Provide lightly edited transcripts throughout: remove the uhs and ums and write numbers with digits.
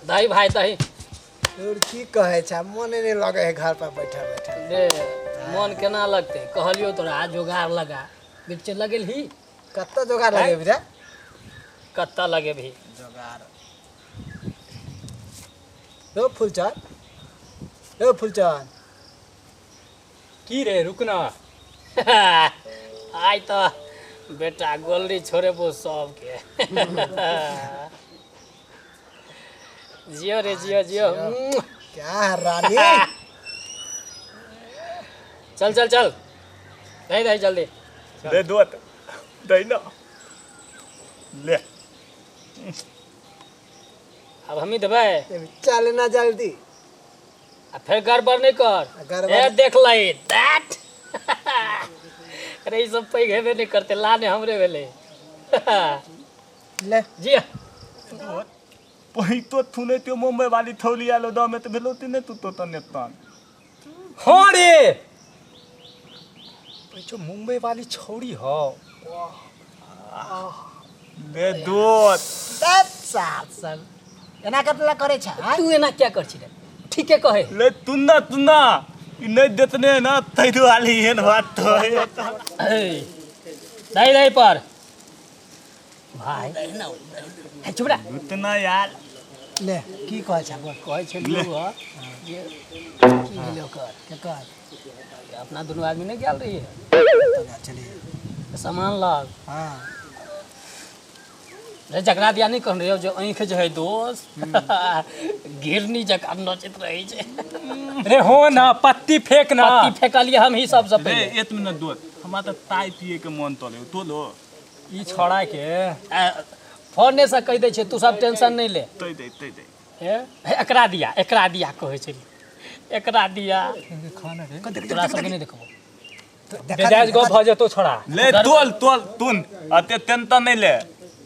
दही भाई दही। तोर की कहै छै, मोने नहि लगै है घर पर बैठल बैठल। रे मन केना लगतै? कहलियौ तोरा जोगाड़ लगा, बिच्चे लगेलही। कतऽ जोगाड़ लगेबही रे? कतऽ लगेबही जोगाड़? रो फुलचन, रो फुलचन। की रे रुक ना। आइ तऽ बेटा गोलरी छोड़ेबो सबके। जियो रे जियो जियो। क्या है रानी? चल चल चल, दही दही जल्दी दे दो दही ना ले। अब हम ही देबै। चल ना जल्दी। आ फिर गड़बड़ नहीं कर। गड़बड़ ए देख लही that. अरे ई सब पैघ हेबे नहीं करते, लाने हमरे भेलै। ले जी पहितो थुने त्यो मुंबई वाली थौली आलो the में तो भेलो ती ने तू तो तने तान। हाँ रे जो मुंबई वाली छौड़ी हो। ले दोत 10 साल सब एना कतला करे छै? तू एना क्या कर छी रे? ठीके कहे। ले तुन्ना तुन्ना ई नहीं देतने ना तै दुआली एहन बात तो है। दही दही पर भाई हे चुप रह। उतना यार ले की कहै छै बोल। कहै छै जे की भेलै ओकर केकर? अपना दुनू आदमी नहीं गेल रहिए चलिए सामान लग। हाँ रे जकरा दिया नहीं कहने रहियो जो आँखि जे है दोस्त घिरनी जकाँ नचैत रहै छै। रे हो ना पत्ती फेंक ना। पत्ती फेकलिए हम ही सबसँ रे पहिले। एक मिनट दोत, हमरा तऽ ताय पिए के मन तले तोलो ई छौड़ा के फोने से कहि दै छै तू सब टेंशन नहीं ले। तै दे तै दे। हे एकरा दिया, एकरा दिया कहै छै, एकरा दिया। तोरा सबके नहीं देखबो। बेजायज गप भऽ जेतौ छोड़ा। ले तोल तोल तुन अते टेंशन नहीं ले।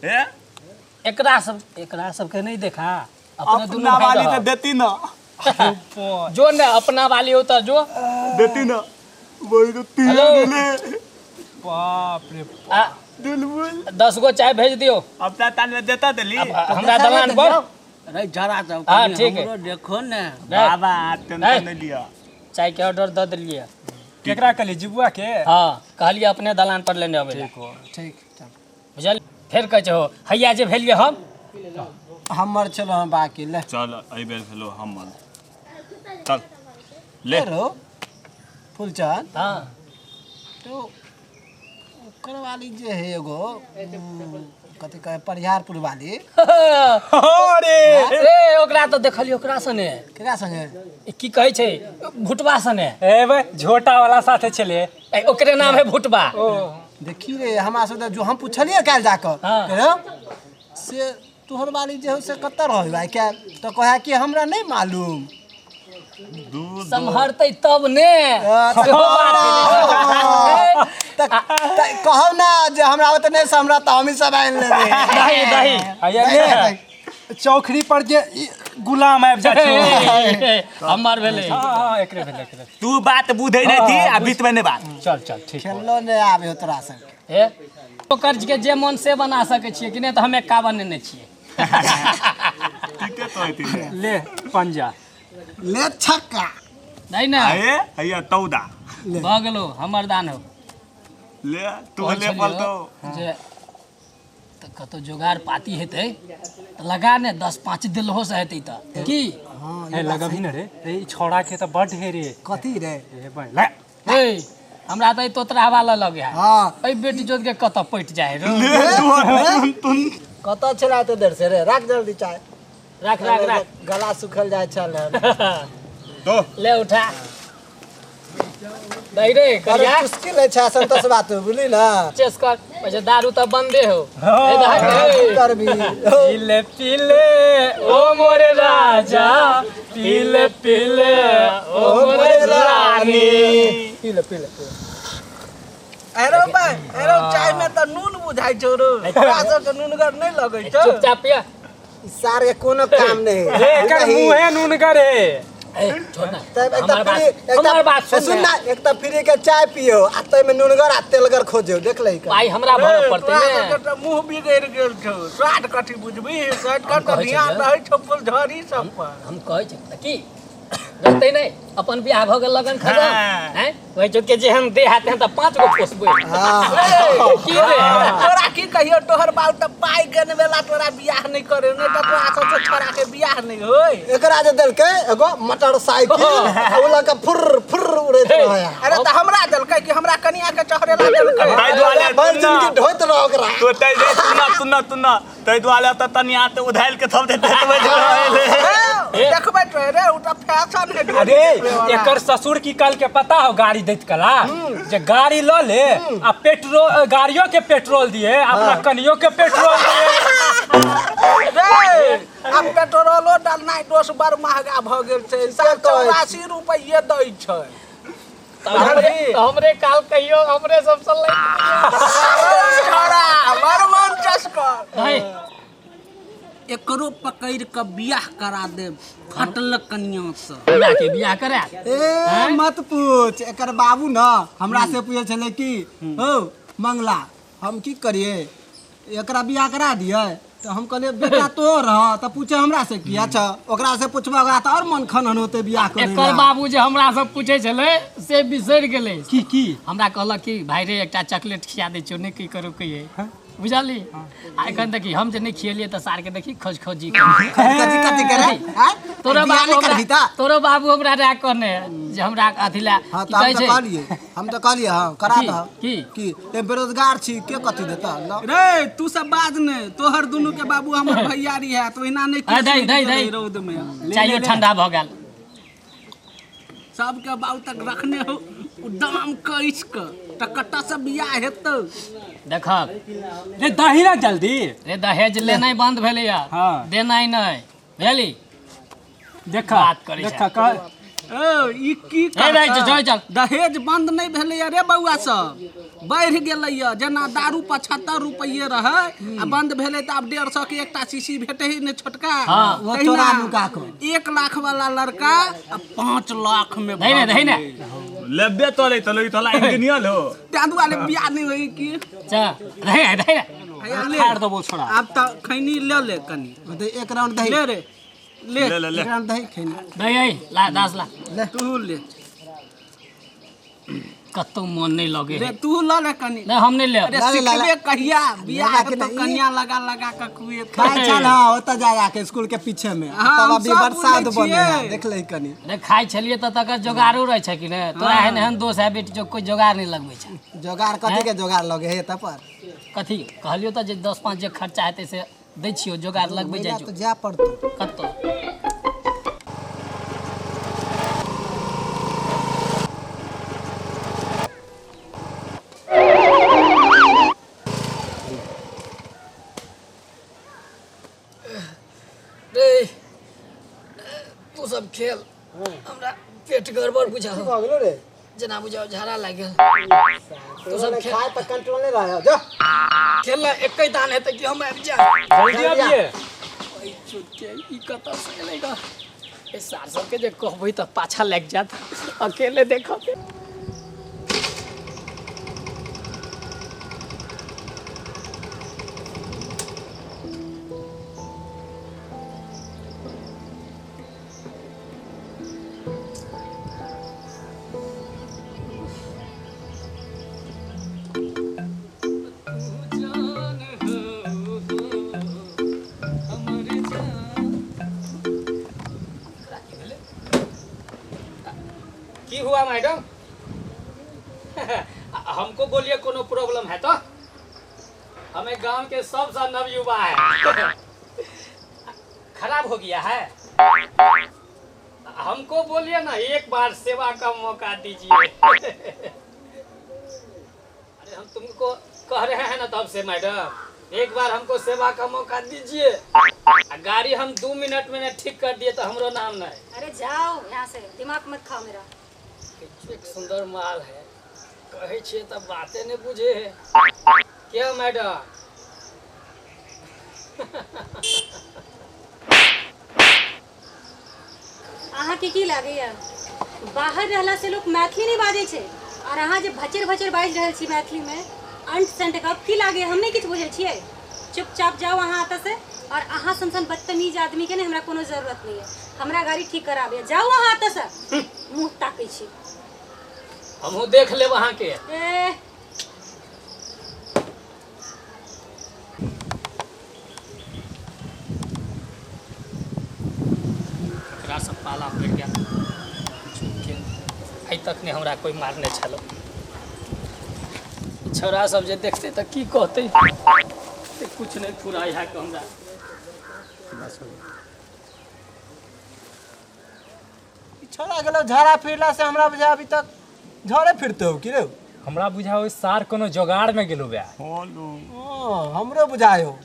हे एकरा सब, एकरा सबके नहीं देखा। अपने दुनू अपना भाई वाली रहब। तऽ देती ना। जो ने अपना वाली हो तो जो देती ना वही तो तीन हेलो। ले बाप रे। आ, दुलबुल 10 गो चाय भेज दियो अपना ताल में देता देली। अब हमरा दलान पर। अरे जरा तो हाँ, ठीक है। हमरो देखो ने। बाबा टेंशन नहीं लिया। चाय के ऑर्डर दऽ देलियै। केकरा कहली जिबुआ के? हाँ कहलियै अपने दलान पर लेने अबै लए। ठीक चल। बुझल फेर कहै छै हो हैया जे भेलियै हम हमर चलो हम बाकी ले। चल एहि बेर भेलो हमर चल ले। रो फुलचन हाँ तो ओकर वाली जे है एगो कथी कहे परिहारपुर वाली। हाँ रे ए ओकरा तऽ देखलियै ओकरा सने। केकरा संगे? ई की कहै छै भुटबा सने। ए बे झोटा वाला साथे छले। ए, ओकरे नाम है भुटबा। ओ देखी रे हमरा सब जो हम पुछलियै काल्हि जाकऽ। हाँ। कहियौ से तोहर वाली जे हो से कतऽ रहै आइ काल्हि? तऽ कहै कि हमरा नहि मालूम। दूध सम्हरतै तब ने। हाँ, सेहो बात है। तऽ कहौ ना जे हमरा ओतऽ नहि सम्हरत तऽ हमही सब आनि लेबै। दही दही। हैया ले चौखड़ी पर जे ई गुलाम आबि जाइ छौ। हमर भेलै। हाँ हाँ एकरे भेलै एकरे। तू बात बुझै नहीं थी आ बीच में नहीं बात। चल चल ठीक हो। खेललो नहि आबे हो तोरा सबके। हे ओकर के जे मन से बना सकै छियै कि नहि तऽ हम एक्का बनेने छियै। ठीके तो है ले पंजा ले छक्का। नहीं ना। अरे हैया तौदा भऽ गेलो हमर दान हो। ले तू कहै ले छलियौ पल तो जे तऽ कतौ जोगाड़ पाती हेतै तऽ लगा ने 10-5 दिलहो से हेतै तऽ की। हाँ ए लगबही ने रे ए ई छौड़ा के तऽ बड हे रे। कथी रे? ए बे ले। ए हमरा तऽ ई तोतरा वाला लगे है। हाँ एहि बेटी जोत के कतऽ पटि जाए रे। ले तू तुन तुन कतऽ छला एते देर से रे? राख जल्दी चाय। राख राख राख। गला सुखल जाइ छल। दो ले उठा दही रे करिया। मुश्किल है छै संतोष बात बुझली ना। चेस कर वैसे दारू तऽ बंदे हो। हाँ। ए दहक, ए। करबी पीले पीले ओ मोरे राजा, पीले पीले ओ मोरे रानी। पी ले पी ले पी ले। अरे भाई अरे चाय में तऽ नून बुझाइ छौ रो, तोरा सबके नूनगर नहि लगै छौ? चुपचाप पिया। ई सार के कोनो काम नहीं रे एकर मुँहे नून करे। ए छोड़ ना, तब एक हमर तऽ फ्री बात, हमर बात सुन। सुन ना, एक तऽ फ्री के चाय पियो आ तै में नूनगर आ तेलगर खोजो, देख लही। पाइ हमरा भरऽ पड़तै तोरा ने। सबके तऽ मुँह बिगड़ि गेल छौ, स्वाद कथी बुझबही? स्वाद हम कर तऽ कहै ध्यान छियै। रहै छौ फुलझड़ी सब पर। हम कहै छी तऽ की रहतै नहि, अपन बियाह भऽ गेल, लगन खतम। हाँ। हैं, वही चौक के जेहन देह हेतै तऽ 5 गो पोसबै की रे? तोरा की कहियो, तोहर बाप तऽ पाइ गनबेला तोरा बियाह नहि करे, नहि तऽ तोरा सबसँ छोड़ा के बियाह नहि होय। एकरा जे देलकै एगो मोटरसाइकिल, ओ लऽ के फुर फुर उड़ैत रहै। अरे तऽ हमरा देलकै कि हमरा कनिया के चढ़ेला देलकै? ताहि दुआरे भरि जिनगी ढोइत रह ओकरा। तो तै जे सुनना सुनना सुनना, ताहि दुआरे तऽ तनिया तऽ उधाइल के थप देते तऽ हे, देखबै तो रे, उ तऽ फैशन है ढोरी अरे देखबै वाला। एकर ससुर की कल के पता हो, गाड़ी दैत कला जे गाड़ी ल ले आ पेट्रोल, गाड़ियों के पेट्रोल दिए, अपना कनियो के पेट्रोल दिए। रे आब पेट्रोलो डालनाइ दोस बड़ महगा भऽ गेल छै, साल कहै 84 रुपैये दै छै। तऽ हमरे काल कहियो हमरे सबसँ लै। छोड़ा बड़ मन चस्कर। नहीं। एकरो पकड़ि कऽ बियाह करा देब फटल कनिया से। हमरा के बियाह करा? ए मत पूछ, एकर बाबू न हमरा से पूछे छलै कि हौ मंगला, हम की करिए, एकरा बियाह करा दिए? तऽ हम कहलियै बेटा तो रह तऽ पूछे हमरा से की, अच्छा ओकरा से पूछबा ओकरा तऽ और मन खनन होते बियाह करे। एकर बाबू जे हमरा सब पूछे छलै से बिसरि गेलै। की की? हमरा कहलक कि भाई रे एकटा चॉकलेट खिया दै छियौ, नहि की करू कहिए, बुझली? आ एखन देखी हम जे नहि खियलियै तऽ सारके देखी खोज खोजी। कथी कथी करे आँय? तोरो बियाह बाबू नहि हमरा करबही तऽ? तोरो बाबू हमरा रह कहने जे हमरा अथी लए। हाँ की तऽ हम कहै तऽ छै? कहलियै, हम तऽ कहलियै हाँ करा की? दह। की? की ए बेरोजगार छी के कथी देता ल। रे तू सब बाज ने, तोहर दुनू के बाबू हमर भैयारी है तो ओहिना नहि अरे दही, दही, दही। रौद में चाइयो ठंडा भऽ गेल। सबके बाबू तक रखने हो उ दाम कैस के तऽ कतऽ से बियाह हेतौ? देखक रे दही ना जल्दी। रे दहेज लेनाइ बंद भेलैया। हाँ। देनाइ नहि बुझली। देखा बात करै छै। देखा कह। ओ ई की रे, रे, करतै? चल, चल। दहेज बंद नहि भेलैया रे बौआ सब, बढ़ि गेलैया। जेना दारू 75 रुपैये रहै आ बंद भेलै तऽ आब 150 के एकटा शीशी भेटै है ने छोटका। हाँ। वो तहिना चोरा नुका कऽ। 1 लाख वाला लड़का आ 5 लाख में दही ने, दही ने। लेबे तोले तोले तोला इंजीनियर हो। ताहि दुआरे बियाह नहि होइ की। चल दही ने, दही ने। हैया ले। फाड़ देबो छोड़ा। आब तऽ खैनी ले ले कनी। तऽ एक राउंड दही। ले रे ले। ले ले ले। एक राउंड दही खैनी। दही है ला दास ला। तू ले। कतौ मन नहि लगे रे है। तू लऽ ले कनी। नहि हम नहि लेब। अरे ला ले, ला ले। सिखबे कहिया बियाह लगा के हेतौ नहीं। कनिया लगा लगा कऽ खुएतौ। खाइ छल हाँ ओतऽ जा जाके स्कूल के पीछे में। हाँ, तब हम अभी सब बरसात बुझै बने है छियै। देख लही कनी। नहि खाइ छलियै तऽ तकर जोगारो रहै छै कि नहि? तोरा एहन एहन दोस्त है बेटी जो कोइ जोगार नहि लगबै छै। जोगार कथी के जोगार लगे है एतऽ पर? कथी कहलियौ तऽ जे 10-5 जे खर्चा हेतै से दै छियौ, जोगार लगबै जाइ मेला छौ। तऽ जाय पड़तौ। कतौ रे तू सब खेल, हमरा पेट गड़बड़ बुझा भऽ गेलो रे? जेना बुझाओ झाड़ा लागि गेल। तू सब खेल। खाय पर कंट्रोल नहि रहै जा। खेल ना, एकै दान हेतै कि हम आबि जाय। जल्दी आबिए। ओइ चुटके ई कतऽ से एलै ग? ए सार सबके जे कहबै तऽ पाछा लागि जायत, अकेले देखब। की हुआ मैडम? हमको बोलिए कोनो प्रॉब्लम है तो, हमें गांव के सबसे नवयुवा है। खराब हो गया है, हमको बोलिए ना, एक बार सेवा का मौका दीजिए। अरे हम तुमको कह रहे हैं ना तब से मैडम, एक बार हमको सेवा का मौका दीजिए। आ गाड़ी हम 2 मिनट में ना ठीक कर दिए तो हमरो नाम नहीं। अरे जाओ यहाँ से, दिमाग मत खाओ मेरा। एक सुंदर माल है, कहै छियै तऽ बाते नहि बुझे है। क्या मैडम? अहाँ के की लागैया बाहर रहला से लोग मैथिली नहीं बाजै छै और अहाँ जे भचर भचर बाजि रहल छी मैथिली में अंट संट गप की लागे हम नहीं किछु बुझै छियै। चुपचाप जाओ अहाँ एतऽ से और अहाँ सन सन बदतमीज आदमी के ने हमरा कोनो जरूरत नहीं है। हमरा गाड़ी ठीक कराबे जाओ अहाँ एतऽ से। मुँह ताकै छी हमहूँ देख लेब अहाँ के। ए सब पाला पड़ गया आइ तक नहीं हमरा कोई मारने छलो। छोरा सब जे देखते तो की कहते कुछ नहीं फुराई है हमरा। छोरा गेलो झाड़ा फिरला से हमरा बुझा अभी तक झाड़े फिरते हो की रे। हमरा बुझा हो सार कोनो जोगाड़ में गेलो बे। हमरो बुझायो।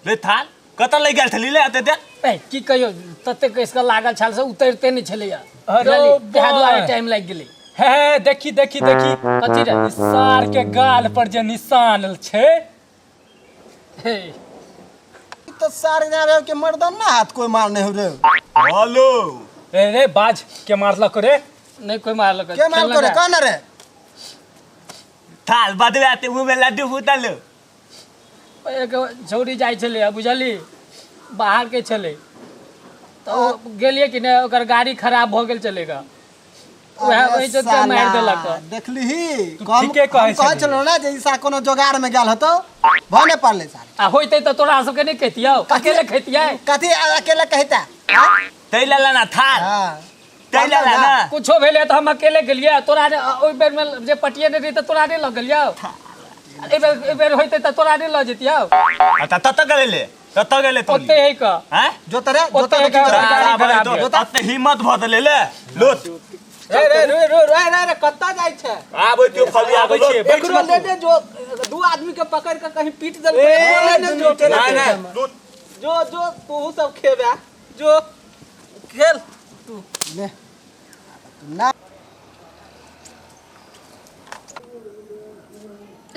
रे थाल कतऽ लग गेल छली ले एते दे। ए की कहियो तते कसके लागल छल से उतरते नहीं छलैया। अरे दुआरे टाइम लागि गेलै। हे देखी देखी देखी कथी रे सार के गाल पर जे निशान छै। हे तो सार ना के मर्दन ना हाथ कोई मारने हो रे। हेलो रे रे बाज के मारलक रे। नहीं कोई मारलक के मारलक रे कौन रे थाल बदले आते मुंह में लड्डू फूटल। एक छौड़ी जाइ छलै बुझली बाहर के छलै तो गेलिए कि नहीं ओकर गाड़ी खराब भ गेल चलेगा वह ओहि चलते मारि देलक। देखली ठीके कहै छलो ना जे ईसा कोनो जोगाड़ में गेल हतो भ नै पड़लै सार। आ होइते त तोरा सबके नहीं कहतियौ अकेले खैतियै कथी अकेले कहता तै लला ना थाल। हां तै लला ना कुछो भेलै त हम अकेले गेलियै तोरा ओहि बेर में जे पटिए नै रही त तोरा नै ल गेलियौ। ए बेर होइते त तोरा नै ल जतियौ। अच्छा तत गेलै तत गेलै तो ओते है क हैं जोतरे जोतरे ओते हिम्मत भ देले ले लोट। रे रे रे रे रे रे कत्ता जाइ छै आबै त्यो फली आबै छै एकरो ले दे जो दू आदमी के पकड़ के कहीं पीट देलकै। जो नहीं नहीं जो जो तू सब खेबे जो खेल तू ले ना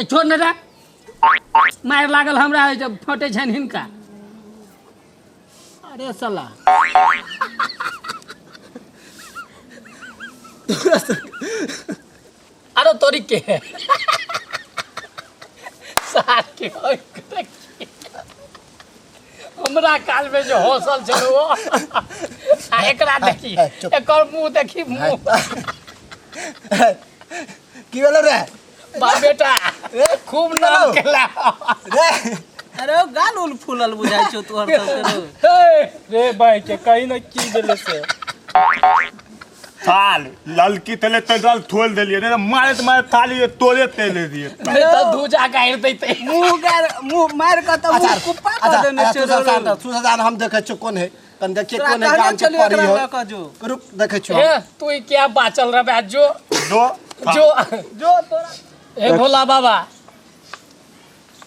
छोड़ न रे मार लागल हमरा जब फटे छनि हिनका। अरे साला अरे तोरी के सार के हमरा काल में जो हौसल छलो आ एकरा देखी एकर मुंह देखी मुंह की भेलो रे बा बेटा खूब नाम केला रे। अरे गाल उल फूलल बुझाइ छौ तोहर सब के रे भाई के कहीं न की देले से थाल ललकी तले तल थोल देलिए नहीं मारे त मारे थाली तोड़े तेले दिए नहीं त दू जा गाइर देते मुंह गार मुंह मार के त मुंह कुप्पा कर देने छौ। अच्छा तू सब हम देखै छौ कोन है कन देखिए कोन है गाम के परी हो रुक देखै छौ। ए तू क्या बाचल रे बे जो जो जो जो तोरा ए भोला बाबा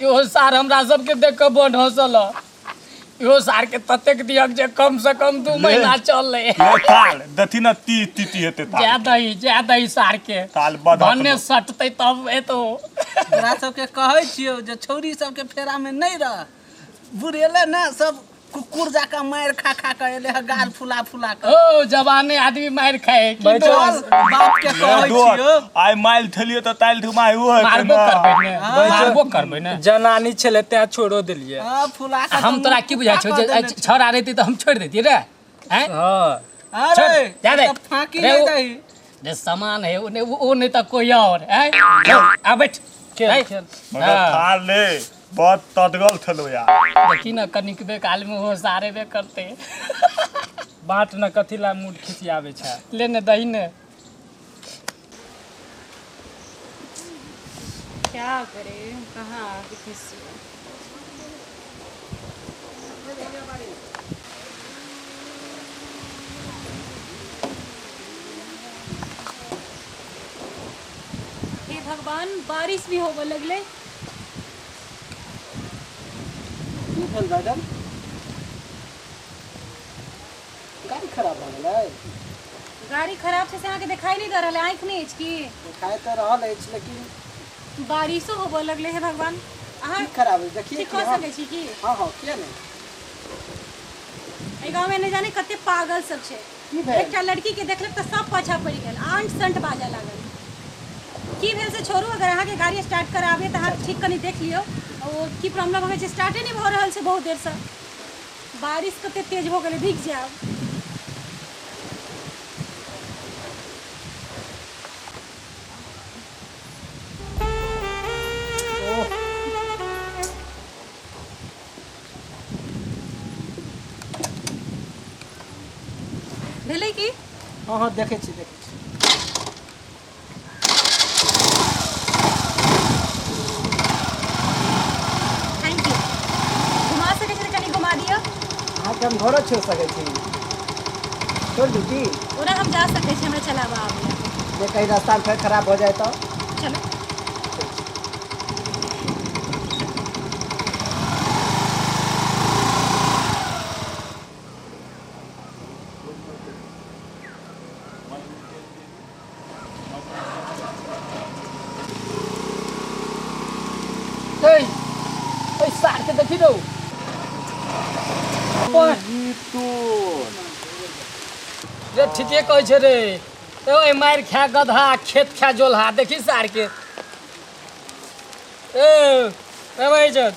इहो सार हमरा सबके देख के बड हंसल। इहो सार के ततेक दियक जे कम से कम 2 महीना चलले। थाल दथि न ती ती ती हेते थाल जा दही सार के थाल बधा भन्ने सटतै तब एतो। तोरा सबके कहै छियौ जे छौरी सबके फेरा में नहीं रह बुढ़ेले ना सब कुकुर जाका मार खा खा के एले गाल फुला फुला के। ओ जवाने आदमी मार खाए की बाप के कहै छियौ आइ माइल थलियो त ताइल धुमा हो मारबो करबै ने मारबो करबै ने जनानी छले ते छोड़ो देलिए। हां फुला के हम तोरा की बुझाइ छौ जे छौड़ा रहती त हम छोड़ देती रे हैं। हां अरे जा दे फाकी नहीं दही जे सामान है ओ नहीं त कोई और हैं। आ बैठ खेल खेल मगर थाल ले बहुत तदगल थलो यार। देखी ना कनिकबे काल में हो सारे बे करते बाट न कथिला मूड खिसियावे छै ले ने दही ने। क्या करे कहां आके फंसी। हे भगवान बारिश भी होवे लगले। की भेल मैडम गाड़ी खराब भऽ गेलै? गाड़ी खराब छै से अहाँके देखाई नहीं दऽ रहल है? आँखि नहि अछि की? देखाइ तऽ रहल अछि, लेकिन बारिशो होबऽ लगलै हे भगवान। अहाँ की खराब अछि देखिए। ठीक कऽ सकै छी की? हँ हँ, किया नहि। एहि गाँवमे नहि जाने कते पागल सब छै। की भेल? एकटा लड़की के देखलक तऽ सब पाछा पड़ि गेल, आंट संट बाजऽ लागल। की भेल से छोड़ू, अगर अहाँके गाड़ी स्टार्ट कराबे तऽ अहाँ ठीक कनि देख लियौ ओ की प्रॉब्लम हो गेल छै। स्टार्टे नहि भऽ रहल छै बहुत देरसँ। बारिश कते तेज भऽ गेलै, भीग जायब। भेलै की? हँ हँ, देखै छी देखै छी। Thank you. घुमा सकै छी तऽ कनि घुमा दिअ। अहाँके हम घरो छोड़ि सकै छी, छोड़ि दू की? ओना हम जा सकै छी, हमरा चलाबऽ आबैए। जे कहीं रास्तामे फेर खराब भऽ जाय तऽ? चलू। ओइ सार के देखी रौ। रे ठीके कहै छै रे। ओइ मारि खा गधा खेत खा जोलहा, देखी सार के। ए ए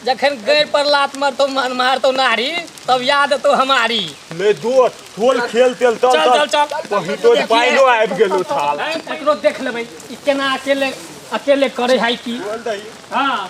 जखन गैर पर लात मारतो मारतो नारी, तब याद एतो हमारी। ले दोस्त ठोल खेल तेल चल चल चल चल। वही तो पाइनो आबि गेलो थाल। एकरो देख लेबै ई केना अकेले अकेले करे है की। बोल दही। हाँ।